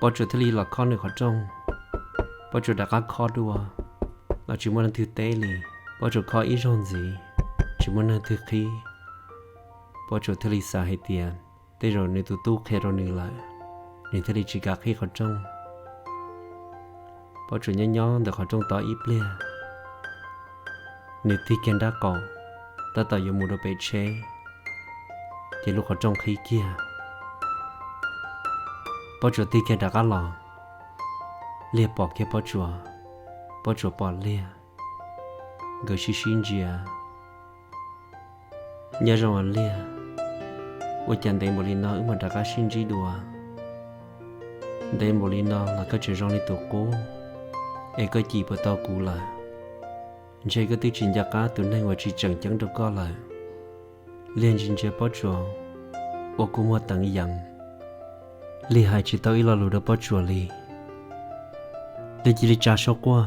Pob Tsuas thiaj li los khob nws qhov rooj. Pob Tsuas rov qab khob dua los tsis muaj leej twg teb li. Pob Tsuas khob ib zaug ntxiv, tsis muaj leej twg qhib. Pob Tsuas thiaj li xav hais tias tej zaum nws tus tub qhia rau nws lawm, nws thiaj li tsis kam qhib qhov rooj. Pob Tsuas nyob nyob ntawm qhov rooj tod ib pliag, nws tig kiag nrab qaum, tab tom yuav mus rau pem tsheb, ces lub qhov rooj qhib kiag. Pob Tsuas tig kiag rov qab los, Liag pom kiag Pob Tsuas, Pob Tsuas pom Liag, nkawd sib sib ntsia. Nyob zoo os Liag, ua cas ntev npaum li no wb mam rov qab sib ntsib dua? Ntev npaum li no los koj tseem zoo li tus qub, es koj cim puas tau kuv lawm? Ntshe koj twb tsis nco qab tus neeg uas tsis tseem ceeb rau koj lawm. Liag ntsia ntsia Pob Tsuas ua kua muag teev yees. Liag hais tsis tau ib lo lus rau Pob Tsuas li. Liag cia li tsa suab quaj,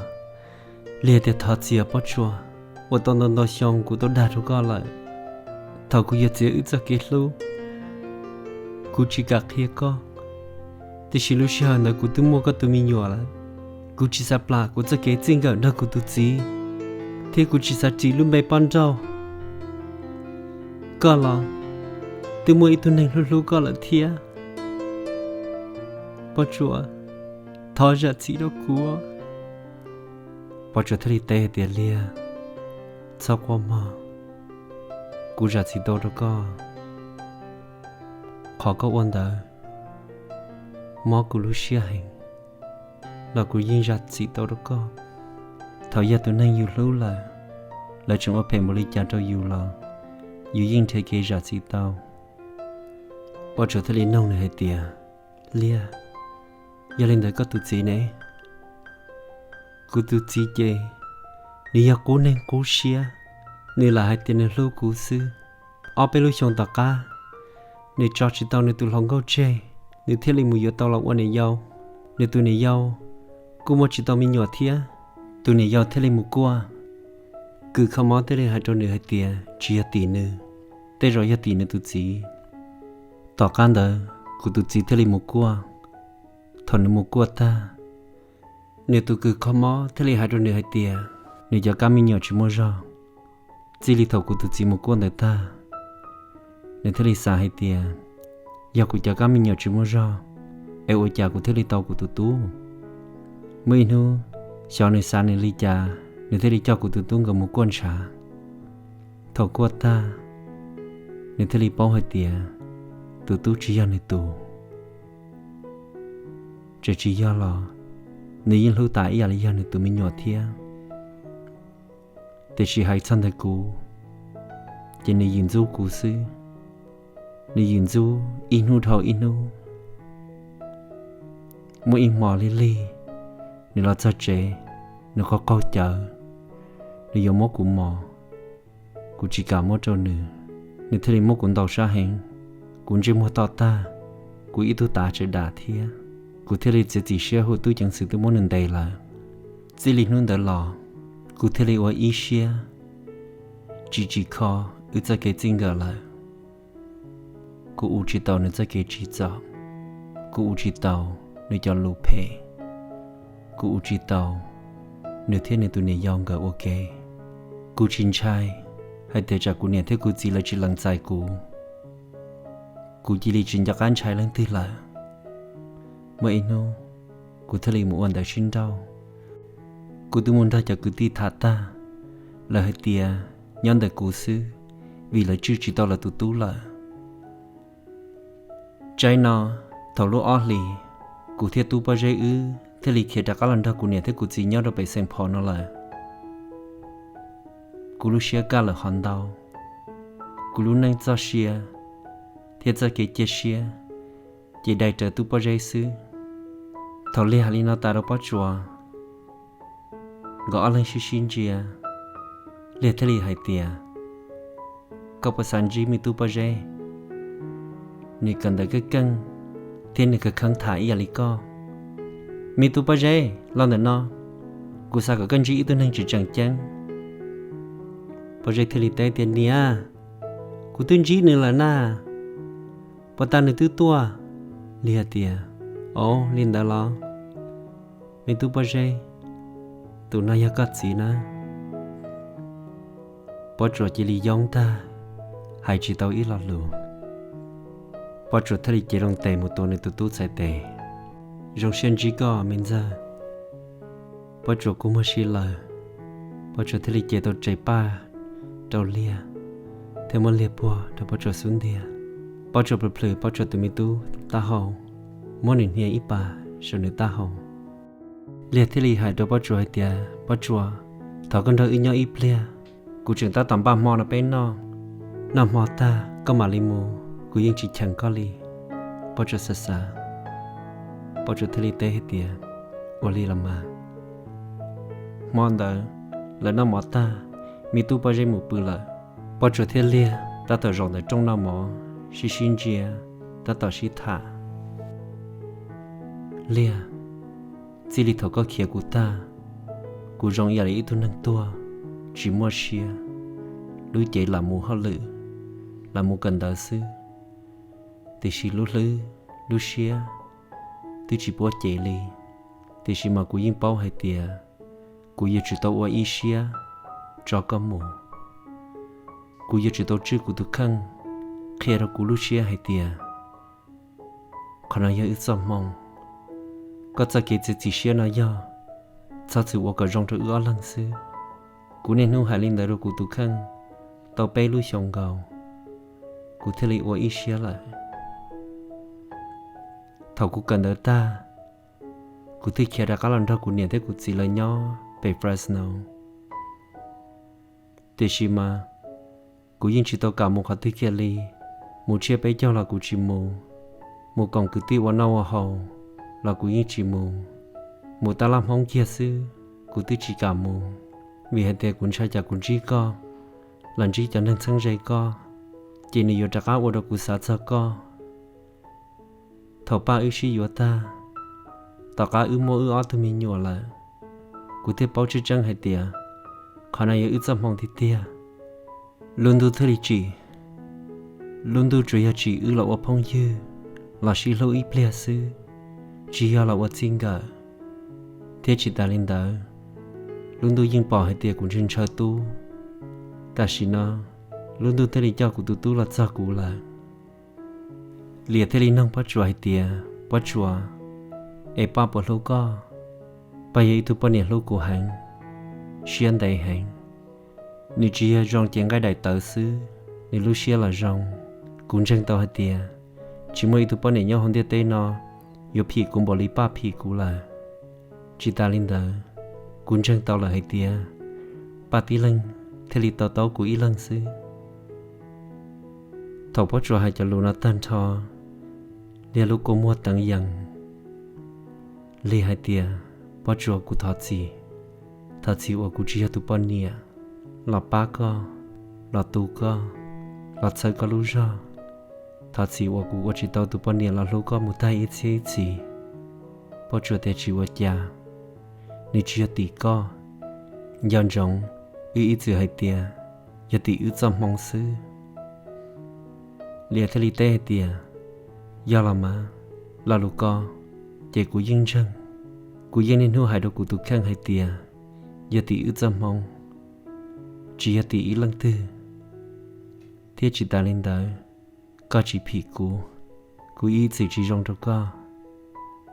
Liag tias, Thov txim Pob Tsuas, ua tau ntau ntau xyoo kuv tau dag rau koj lawm. Thaum kuv yuav txiav wb txoj kev hlub, kuv tsis kam qhia koj, tiam sis lub sij hawm ntawd kuv twb muaj koj tus me nyuam lawm. Kuv tsis xav plam kuv txoj kev txij nkawm nrog kuv tus txiv, thiab kuv tsis xav ris lub npe poj nrauj. Koj los twb muaj ib tug neeg hlub hlub koj lawm thiab. Pob Tsuas, thov zam txim rau kuv. Pob Tsuas thiaj li teb hais tias, Liag, txhob quaj mog, kuv zam txim tau rau koj. Qhov koj ua ntawd mob kuv lub siab heev, los kuv yeej zam txim tau rau koj. Thaum yog tus neeg yus hlub lawm, lawv tseem ua phem npaum li cas rau yus los yus yeej nrhiav kev zam txim tau. Pob Tsuas thiaj li noog nws hais tias, Liag, yog li ntawd koj tus txiv ne? Kuv tus txiv ces nws yog qub neeg qub siab, nws lam hais tias nws hlub kuv xwb. Ob peb lub xyoo tom qab, nws tso tsis tau nws tus hluas nkauj tseg, nws thiaj li mus yuav tau los ua niam yau. Nws tus niam yau kuj muaj tsis tau me nyuam thiab, tus niam yau thiaj li mus kuaj. Kws kho mob thiaj li hais rau nws hais tias tsis yog tim nws, tej zaum yog tim nws tus txiv. Tom qab ntawd kuv tus txiv thiaj li mus kuaj. Thaum nws mus kuaj tag, nws tus kws kho mob thiaj li hais rau nws hais tias nws cov kab me nyuam tsis muaj zog. Txij li thaum kuv tus txiv mus kuaj ntawd tag, nws thiaj li xav hais tias yog kuv cov kab me nyuam tsis muaj zog, es ua cas kuv thiaj li tau kuv tus tub. Muaj ib hnub, xyov nws xav nws li cas, nws thiaj li coj kuv tus tub nkawd mus kuaj ntshav. Thaum kuaj tag, nws thiaj li paub hais tias tus tub tsis yog nws tus. Tseem tsis yog los nws yeej hlub tas ib yam li yog nws tus me nyuam thiab. Tiam sis hais txog ntawm kuv, ces nws yws ntxub kuv xwb. Nws yws ntxub ib hnub dhau ib hnub. Muaj ib hmos lig lig, nws los txog tsev, nws qaug qaug cawv, nws yuav muab kuv mos, kuv tsis kam muab rau nws, nws thiaj li muab kuv ntaus sab heev. Kuv ntsej muag to tag, kuv ib tug tav tsawm dam thiab. Kuv thiaj li txiav txim siab hu tub ceev xwm tuaj muab nws ntes lawm. Txij li hnub ntawd los, kuv thiaj li ua ib siab tsis tsim kho wb txoj kev txij nkawm lawm. Kuv ua tsis tau nws txoj kev tsim txom, kuv ua tsis tau nws cov lus phem, kuv ua tsis tau nws thiab nws tus niam yau nkawd ua ke. Kuv tsis ntshai hais tias tsam kuv niam thiab kuv txiv lawv tsis lees txais kuv, kuv cia li tsis nco qab ntshai leej twg lawm. Muaj ib hnub, kuv thiaj li mus ua ntawv sib nrauj. Kuv twb mus nrog cov kwv tij tham tag, lawv hais tias nyob ntawm kuv xwb, vim lawv tswj tsis tau lawv tus tub lawm. Tsaib no, thaum lub ob hlis, kuv thiab tub pob zeb wb thiaj li khiav rov qab los nrog kuv niam thiab kuv txiv nyob rau pem Xeem Phom no lawm. Kuv lub siab kaj lawm hov ntau. Kuv lub neej txoj sia thiab txoj kev cia siab ces dai raws tub pob zeb xwb. Thaum Liag hais li no tas rau Pob Tsuas, nkawd ob leeg sib sib ntsia, Liag thiaj li hais tias, Koj puas xav ntsib me tub pob zeb? Nws kawm ntawv keej keej thiab nws kawm kheev tham ib yam li koj. Me tub pob zeb, los ntawm no, kuv xav kom koj ntsib ib tug neeg tseem tseem ceeb. Pob zeb thiaj li teb tias, Niam, kuv twb ntsib nws lawm na. Puas tas nws twb tuaj? Liag tias, Au, li ntawd los? Me tub Pob Zeb, tus no yog koj txiv na. Pob Tsuas cia li yoob tag, hais tsis tau ib lo lus. Pob Tsuas thiaj li cev loo tes mus tua nws tus tub txhais tes. Zoo siab ntsib koj me ntxawg. Pob Tsuas kuj muaj si lawm, Pob Tsuas thiaj li cev tau tsev paj rau Liag, thiab muab Liag puag rau Pob Tsuas xub ntiag. Pob Tsuas plhws plhws Pob Tsuas tus me tub taub hau, muab nws hnia ib pas saum nws taub hau. Liag thiaj li hais rau Pob Tsuas hais tias, Pob Tsuas, thov koj nrog wb nyob ib pliag, kuv tseem tab tom npaj hmo no peb noj. Noj hmo tag koj mam li mus, kuv yeej tsis cheem koj li. Pob Tsuas xav xav, Pob Tsuas thiaj li teb hais tias, ua li los mas. Hmo ntawd lawv noj mov tag, me tub Pob Zeb mus pw lawm. Pob Tsuas thiab Liag tab tom zaum ntawm rooj noj mov sib sib ntsia, tab tom sib tham. Liag, txij li thaum koj khiav kuv tag, kuv zoo ib yam li ib tug neeg tuag, tsis muaj siab, lub cev lam mus hauj lwm, lam mus kawm ntawv xwb, tiam sis lub hlwb, lub siab twb tsis puab cev li. Tiam sis mas kuv yeej paub hais tias kuv yuav tsum tau ua ib siab tso koj mus. Kuv yuav tsum tau tswj kuv tus kheej, qhia rau kuv lub siab hais tias qhov no yog wb txoj hmoo. Koj txoj kev txiav txim siab no yog txhob txwm ua kom zoo rau wb ob leeg xwb. Kuv niaj hnub hais li ntawd rau kuv tus kheej tau peb lub xyoo nkaus, kuv thiaj li ua ib siab lawm. Thaum kuv kawm ntawv tag, kuv thiaj khiav rov qab los nrog kuv niam thiab kuv txiv lawv nyob pem Fresno. Tiam sis mas kuv yeej tsis tau kam mus qhov twg kiag li. Mus tsiab peb caug los kuv tsis mus, mus koom kwv tij ua noj ua haus los kuv yeej tsis mus. Mus tab laj Hmoob kiag xwb kuv twb tsis kam mus, vim hais tias kuv ntshai cas kuv ntsib koj los ntsib cov neeg txheeb ze koj, ces nws yuav rov qab ua rau kuv xav txog koj. Thaum Paj wb sib yuav tag, tom qab wb muaj wb ob tug me nyuam lawm, kuv thiaj paub tseeb tseeb hais tias qhov no yog wb txoj hmoo tiag tiag. Lub ntuj thiaj li tsim. Lub ntuj tsuas yog tsim wb los ua phooj ywg, los sib hlub ib pliag xwb, tsis yog los ua txij nkawm. Thiab tsis tas li ntawd, lub ntuj yeej pom hais tias kuv ntshaw ntshaw tub. Tam sim no, lub ntuj thiaj li coj kuv tus tub los txog kuv lawm. Liam thiaj li noog Pob Tsuas hais tias, Pob Tsuas, es Paj puas hlub koj? Paj yog ib tug poj niam hlub kuv heev, siab ntev heev. Nws tsis yog zoo cev nqaij daim tawv xwb, nws lub siab los zoo. Kuv ntseeg tau hais tias tsis muaj ib tug poj niam nyob hauv ntiaj teb no yuav phim kuv npaum li Paj phim kuv lawm. Tsis tas li ntawd, kuv ntseeg tau lawm hais tias Paj tib leeg thiaj li to taub kuv ib leeg xwb. Thaum Pob Tsuas hais cov lus no tag nrho, Liag lub kua muag teev yees. Liag hais tias, Pob Tsuas, kuv thov txim, thov txim uas kuv tsis yog tus poj niam los pab koj, los tu koj, los txhawb koj lub zog. Thov txim uas kuv ua tsis tau tus poj niam los hlub koj mus tag ib txhiab ib txhis. Pob Tsuas tias tsis ua cas, nws tsis yog tim koj. Nco ntsoov, wb ib txwm hais tias yog tim wb txoj hmoo xwb. Liam thiaj li teb hais tias, yog los mas, lo lus ko ces kuv yeej ntseeg. Kuv yeej niaj hnub hais rau kuv tus kheej hais tias yog tim wb txoj hmoo, tsis yog tim ib leej twg. Thiab tsis tas li ntawd, koj tsis phim kuv, kuv ib txwm tsis zoo rau koj.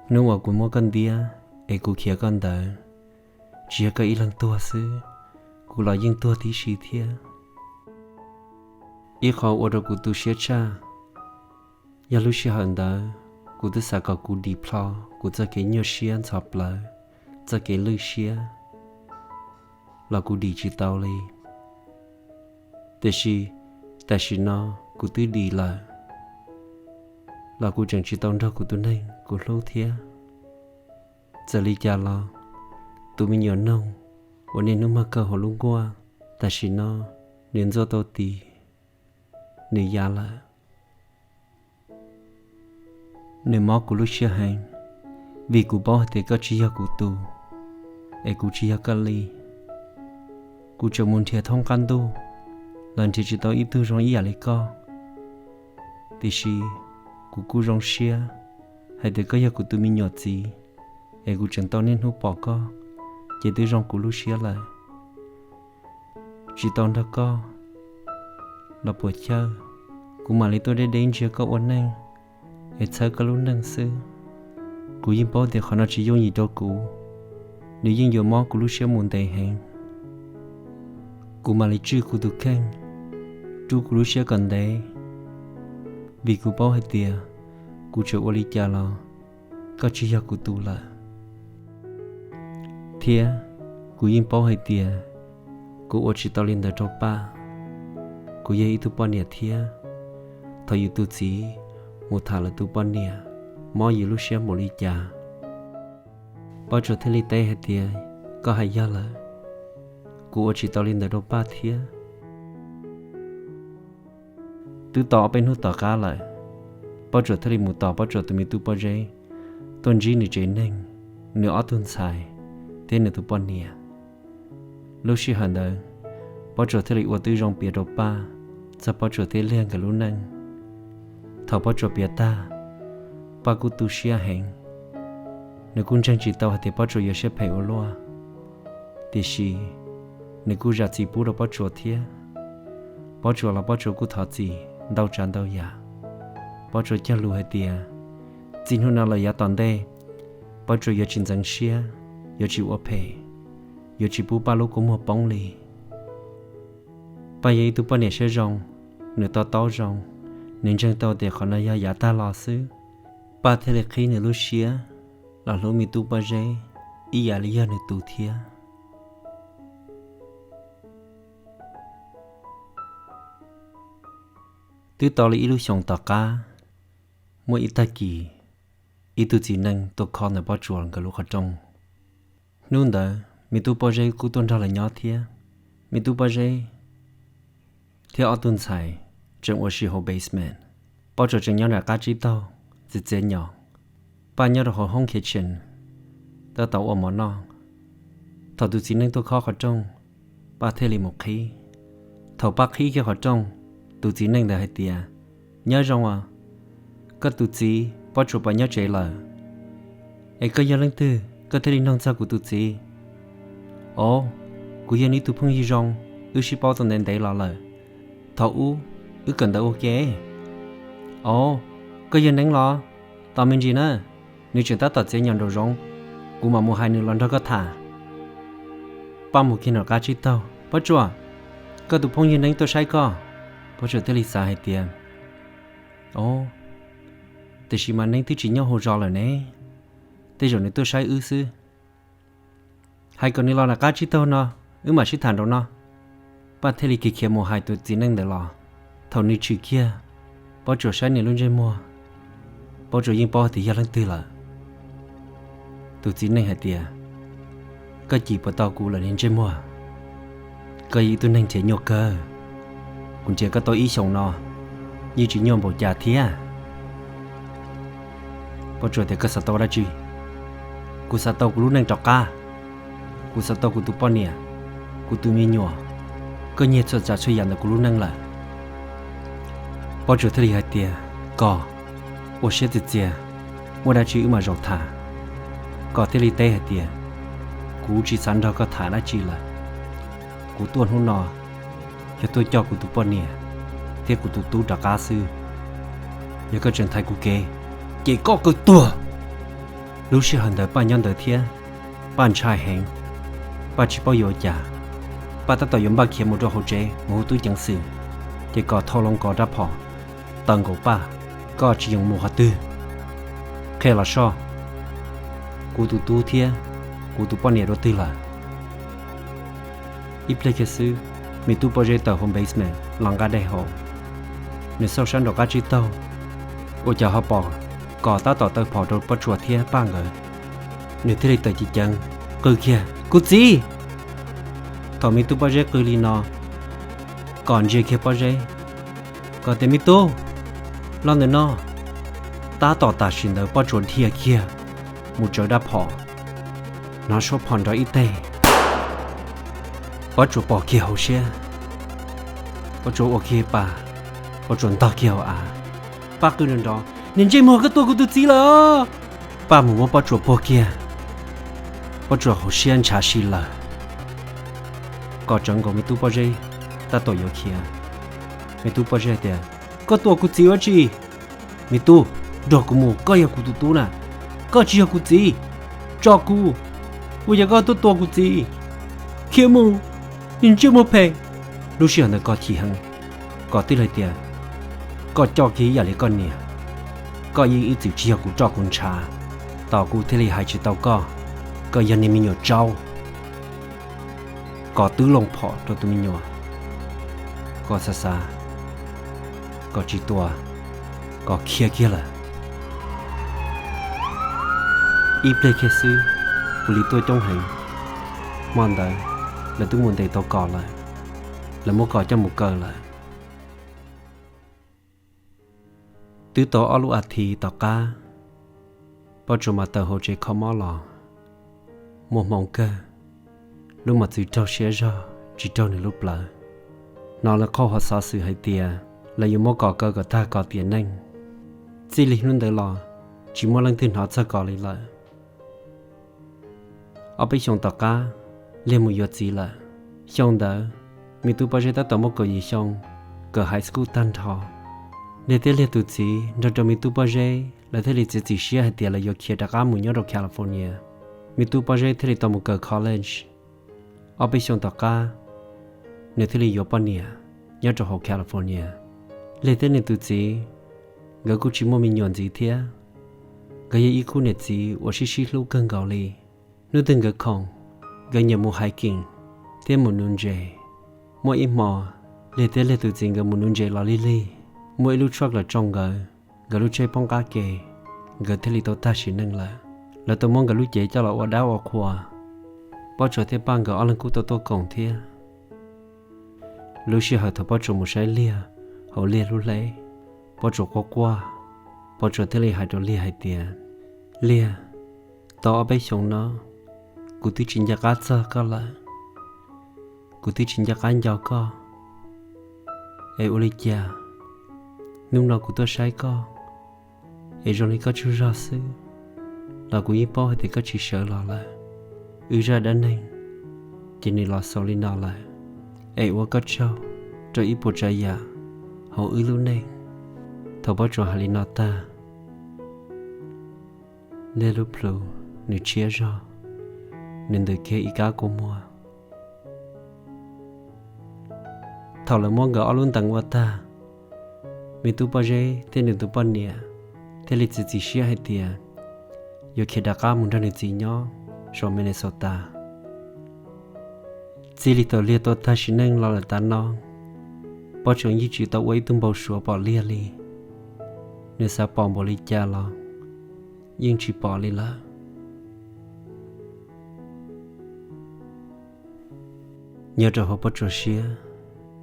Hnub uas kuv muab koj ntiab es kuv khiav koj ntawd, tsis yog koj ib leeg tuag xwb, kuv los yeej tuag tib si thiab. Ib qho ua rau kuv tu siab tshaj, yog lub sij hawm ntawd kuv twb xav kom kuv dim plho kuv txoj kev nyuaj siab ntxhov plawv, txoj kev lwj siab, los kuv dim tsis tau li. Tiam sis tam sim no kuv twb dim lawm, los kuv tseem tsis tau nrog kuv tus neeg kuv hlub thiab. Txawm li cas los, tus me nyuam noog uas niaj hnub mag kawg hauv lub nkuaj, tam sim no nws ntxuaj tau tis, nws ya lawm. Nws mob kuv lub siab heev, vim kuv paub hais tias koj tsis yog kuv tus, es kuv tsis yog koj li. Kuv tseem mus nrhiav thoob qab ntuj los nrhiav tsis tau ib tug zoo ib yam li koj. Tiam sis kuv kuj zoo siab, hais tias koj yog kuv tus me nyuam txiv, es kuv tseem tau niaj hnub pom koj, ces twb zoo kuv lub siab lawm. Tsis tau nrog koj los puas chawj, kuv mam li tuaj deb deb ntsia koj ua neej, es txhawb koj lub neej xwb. Kuv yeej paub tias qhov no tsis yooj yim rau kuv, nws yeej yuav mob kuv lub siab mus ntev heev. Kuv mam li tswj kuv tus kheej, rub kuv lub siab kom ntev, vim kuv paub hais tias kuv tseem ua li cas los koj tsis yog kuv tus lawm. Thiab kuv yeej paub hais tias kuv ua tsis tau li ntawd rau Paj. Kuv yog ib tug poj niam thiab, thaum yus tus txiv mus tham lawv tus poj niam, mob yus lub siab npaum li cas. Pob Tsuas thiaj li teb hais tias, koj hais yog lawm, kuv ua tsis tau li ntawd rau Paj thiab. Twb tau ob peb hnub tom qab lawm, Pob Tsuas thiaj li mus tos Pob Tsuas tus me tub Pob Zeb tuaj ntsib nws tsev neeg, nws ob tug ntxhais thiab nws tus poj niam. Lub sij hawm ntawd, Pob Tsuas thiaj li ua tib zoo piav rau Paj txog Pob Tsuas thiab Liag nkawd lub neej. Thaum Pob Tsuas piav tag, Paj kuj tu siab heev. Nws kuj ntseeg tsis tau hais tias Pob Tsuas yuav siab phem ua luaj, tiam sis nws kuj zam txim pub rau Pob Tsuas thiab. Pob Tsuas los Pob Tsuas kuj thov txim ntau tsav ntau yam. Pob Tsuas cog lus hais tias txij hnub no lawm yav tom ntej, Pob Tsuas yuav tsis ntxeev siab, yuav tsis ua phem, yuav tsis pub Paj lub kua muag poob li. Paj yog ib tug poj niam siab zoo, nws to taub zoo, nws ntseeg tau tias qhov no yog yav tag los xwb. Paj thiaj li qhib nws lub siab los hlub me tub Pob Zeb ib yam li yog nws tus thiab. Twb tau li ib lub xyoos tom qab, muaj ib tag kis, ib tug txiv neej tuaj khob ntawm Pob Tsuas nkawd lub qhov rooj. Hnub ntawd me tub Pob Zeb kuj tuaj nrog lawv nyob thiab. Me tub Pob Zeb thiab ob tug ntxhais tseem ua si hauv basement. Pob Tsuas tseem nyob nram qab tsib taug txiav txiav nyom. Paj nyob rau hauv hoob kitchen tab tom ua mov noj. Thaum tus txiv neej tuaj khob qhov rooj, Paj thiaj li mus qhib. Thaum Paj qhib kiag qhov rooj, tus txiv neej ntawd hais tias, nyob zoo os, koj tus txiv Pob Tsuas puas nyob tsev lawm? Es koj yog leej twg koj thiaj li noog txog kuv tus txiv? Au, kuv yog neb tus phooj ywg zoo, wb sib paub tau ntev ntev los lawm. Thaum ub, wb kawm ntawv ua ke. Au, koj yog Neeb los? Tos me ntsis na, nws tseem tab tom txiav nyom nraum zoov, kuv mam mus hais nws los nrog koj tham. Paj mus kiag nram qab tsib taug, Pob Tsuas, koj tus phooj ywg Neeb tuaj saib koj. Pob Tsuas thiaj li xav hais tias, o, tiam sis mas Neeb twb tsis nyob hauv zos lawm ne, tej zaum nws tuaj saib wb xwb. Hais kom nws los nram qab tsib taug no, wb mam sib tham nraum no. Paj thiaj li khiav khiav mus hais tus txiv neej ntawd los. Thaum nws tshwm kiag, Pob Tsuas saib nws lub ntsej muag, Pob Tsuas yeej paub tias yog leej twg lawm. Tus txiv neej hais tias, koj cim puas tau kuv lawm niag ntsej muag? Koj yog ib tug neeg nrhiav nyuaj kawg. Kuv nrhiav koj tau ib xyoos no, yeej tsis nyuaj npaum cas thiab. Pob Tsuas tias, koj xav tau dab tsi? Kuv xav tau kuv lub neej rov qab. Kuv xav tau kuv tus poj niam, kuv tus me nyuam. Koj nyiag txhua tsav txhua yam ntawm kuv lub neej lawm. Pob Tsuas thiaj li hais tias, Kos, ua siab txias txias, muaj dab tsi wb mam zaum tham. Kos thiaj li teb hais tias, kuv tsis xav nrog koj tham dab tsi lawm. Kuv tuaj hnub no yog tuaj coj kuv tus poj niam thiab kuv tus tub rov qab xwb. Yog koj tseem thaiv kuv kev, ces koj kawg tuag. Lub sij hawm ntawd Paj nyob ntawd thiab, Paj ntshai heev, Paj tsis paub yuav ua cas. Paj tab tom yuav npaj khiav mus rau hauv tsev mus hu tub ceev xwm, ces Kos thau loo Kos rab phom taw nkaus Paj, koj tsis yeem mus qhov twg? Qhia los soj, kuv tus tub thiab kuv tus poj niam dua twg lawm? Ib pliag kiag xwb, me tub Pob Zeb tawm hauv basement los nqa daim hauv. Nws xauj sab nraum qab tsib taug, ua cas ho pom Kos tab tom taw phom rau Pob Tsuas thiab Paj nkawd. Nws thiaj li tawm ceev ceev qw kiag, kuv txiv! Thaum me tub Pob Zeb qw li no, Kos ntsia kiag Pob Zeb, Kos tias, me tub, los ntawm no. Tab tom tam sim ntawd Pob Tsuas dhia kiag mus tsawv rab phom, hnov suab phom nrov ib teg. Pob Tsuas pom kiag hauv siab, Pob Tsuas ua kiag pa, Pob Tsuas ntog kiag hauv av. Paj qw nrov nrov, Niag ntsej muag, koj tua kuv tus txiv lawm! Paj mus muab Pob Tsuas puag kiag, Pob Tsuas hauv siab ntshav si lawm. Kom tsawv nkaus me tub Pob Zeb tab tom yuav khiav. Me tub Pob Zeb tias, Koj tua kuv txiv ua tsi? Me tub, nrog kuv mus, koj yog kuv tus tub na, koj tsis yog kuv txiv. Tso kuv, ua cas koj tuaj tua kuv txiv? Khiav mus, niag ntsej muag phem. Lub sij hawm ntawd Koj chim heev, Koj tib leeg tias, Koj coj kiag ib yam li koj niam, koj yeej ib txwm tsis yog kuv roj kuv ntshav, tos kuv thiaj li hais tsis tau koj, koj yog niag me nyuam tsaub. Koj twb looj phom rau tus me nyuam, Koj xav xav, Koj tsis tua, Koj khiav kiag lawm. Ib pliag kiag xwb, ua li tuaj coob heev. Hmo ntawd lawv twb mus ntes tau Koj lawm, lawv muab Koj coj mus kaw lawm. Twb tau ob lub as thiv tom qab, Pob Tsuas mas tawm hauv tsev kho mob los, muaj hmoo kawg, lub mos txwv raug siab zog tsis raug nws lub plawv. Hnov lawv qhauj hauv xov xwm hais tias lawv yuav muab Koj kaw kom tag Koj tiam neej. Txij li hnub ntawd los, tsis muaj leej twg hnov txog Koj li lawm. Ob peb xyoos tom qab, Liag mus yuav txiv lawm. Xyoo ntawd, me tub Pob Zeb tab tom muaj kaum yim xyoo, kawm high school tag nrho. Liag thiab Liag tus txiv nrog rau me tub Pob Zeb, lawv thiaj li txiav txim siab hais tias lawv yuav khiav rov qab mus nyob rau California. Me tub Pob Zeb thiaj li tau mus kawm college. Ob peb xyoos tom qab, nws thiaj li yuav poj niam nyob rau hauv California. Liag thiab nws tus txiv, nkawd kuj tsis muaj me nyuam ntxiv thiab. Nkawd yog ib khub niam txiv uas sib sib hlub kawg nkaus li. Hnub twg nkawd khoom, nkawd nyiam mus hiking thiab mus nuv ntses. Muaj ib hmo, Liag thiab Liag tus txiv nkawd mus nuv ntses los lig lig, muaj ib lub truck los tsoo nkawd, nkawd lub tsheb poob qab ke, nkawd thiaj li tau tag sim neej lawm. Lawv tau muab nkawd lub cev coj los ua dab ua qhua. Pob Tsuas thiab Paj nkawd ob leeg kuj tau tuaj koom thiab. Lub sij hawm thaum Pob Tsuas mus saib Liag hauv Liag lub hleb, Pob Tsuas quaj quaj, Pob Tsuas thiaj li hais rau Liag hais tias, Liag, tau ob peb xyoos no, kuv twb tsis nco qab txog koj lawm. Kuv twb tsis nco qab nco koj. Es ua li cas hnub no kuv tuaj saib koj, es zoo li koj tsaug zog xwb, los kuv yeej paub hais tias koj tsis sawv los lawm. Wb zaj dab neeg ces nws los xaus li no lawm. Es ua koj tsaug rau ib puas tsav yam hauv wb lub neej. Thaum Pob Tsuas hais li no tag, Liag lub plhu nws tshiab zog, nws ntws kiag ib kab kua muag. Thaum lawv muab nkawd ob lub ntees ua tag, me tub Pob Zeb thiab nws tus poj niam thiaj li txiav txim siab hais tias yuav khiav rov qab mus nrog nws txiv nyob saum Minnesota. Txij li thaum Liag tau tag sim neej los lawm tas no, Pob Tsuas yeej tsis tau ua ib tug npau suav pom Liag li. Nws xav pom npaum li cas los yeej tsis pom li lawm. Nyob rau hauv Pob Tsuas siab,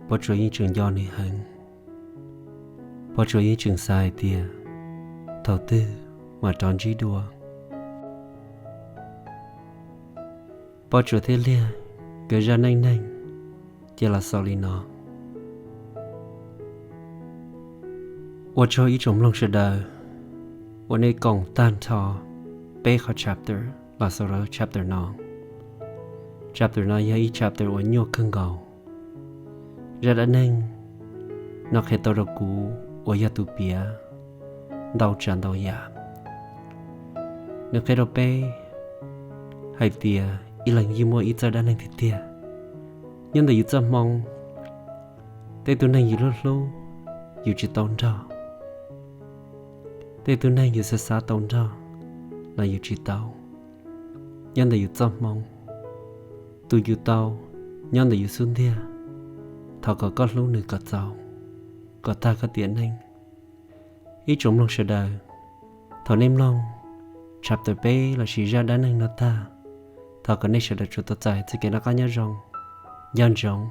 Pob Tsuas yeej tseem nco nws heev. Pob Tsuas yeej tseem xav hais tias thaum twg mam rov ntsib dua. Pob Tsuas thiab Liag nkawd zaj neej neeg ces los xaus li no. Ua tsaug ib tsoom mloog sawv daws uas nej koom tag nrho peb qhov chapter los xaus rau chapter no. Chapter no yog ib chapter uas nyuaj kawg nkaus. Zaj dab neeg no qhia tau rau kuv uas yog tus piav ntau tsav ntau yam. Nws qhia rau peb hais tias ib leeg yeej muaj ib txoj dab neeg tiag tiag. Nyob ntawm yus txoj hmoo, tej tug neeg yus hlub hlub, yus tsis tau nrog. Tej tug neeg yus xav xav tau nrog los yus tsis tau. Nyob ntawm yus txoj hmoo, tus yus tau nyob ntawm yus xub ntiag, thov kom koj hlub nws kom txaus, kom tag koj tiam neej. Ib tsoom mloog sawv daws, thaum nej mloog chapter peb lossis zaj dab neeg no tag, thov kom nej sawv daws tsuas tau txais txoj kev noj qab nyob zoo, nco ntsoov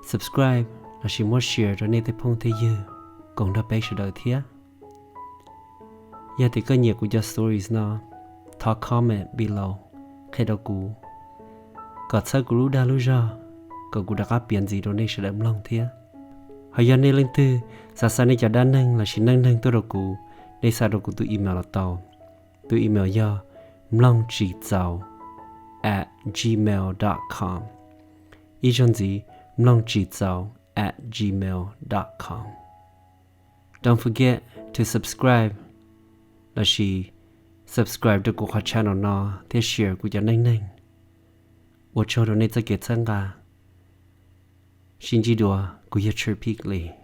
subscribe lossis muab share rau nej tej phooj tej ywg koom nrog peb sawv daws thiab. Yog tias koj nyiam kuv cov stories no, thov comment below qhia rau kuv, kom txhawb kuv lub dag lub zog, kom kuv rov qab piav ntxiv rau nej sawv daws mloog thiab. Ho yog nej leej twg Xav xa nej cov dab neeg lossis neej neeg tuaj rau kuv, nej xa rau kuv tus email los tau. Tus email yog mloog tsis txaus at gmail dot com. Ib zaug ntxiv, mloog tsis txaus at gmail dot com. Don't forget to subscribe lossis subscribe rau kuv qhov channel no thiab share kuv cov neej neeg. Ua tsaug rau nej txoj kev txhawb nqa. Sib ntsib dua, kuv yog Tswv Phij Lis.